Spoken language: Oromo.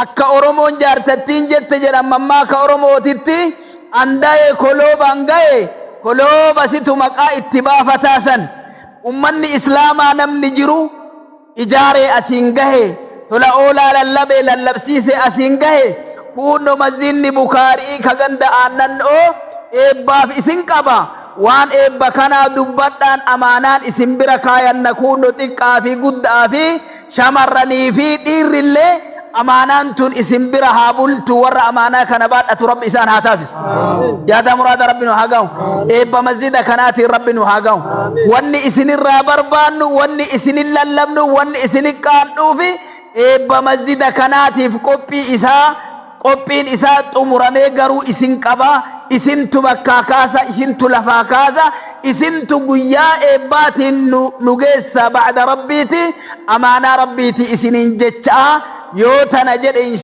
Akka Oromoon jaartattiin jette jedhan mammaaka Oromootitti, Andaye koloobaan gaye, kolooba situ maqaa itti baafataa san. Ummanni Islaamaa namni jiru ijaaree asiin gahe, tola oolaa lallabee lallabsiisee asiin gahe, kuunno masjiidni Bukaari'ii ka ganda Aannann'oo eebbaaf isin qaba. Waan eebba kanaa dubbadhaan amaanaan isin bira kaayanna kuunno xiqqaa fi gudda'aa fi Shamarranii fi dhiirrillee amaanaan tun isin bira haa bultu, warra amaanaa kana baadhatu Rabbi isaan haa taasisu. Yaada muraada Rabbi nu haa gahu. Eebba masjida kanaatiin Rabbi nu haa gahu. Wanni isinirraa barbaannu, wanni isinin lallabnu, wanni isinin qaadhuufi eebba masjida kanaatiif qophii isaa Qophiin isaa xumuramee garuu isin qaba, isintu bakkaa kaasa, isintu lafaa kaasa, isintu guyyaa eebbaatiin nu nu geessa ba'da Rabbiiti, amaanaa Rabbiiti isiniin jecha'aa yoo tana jedhe.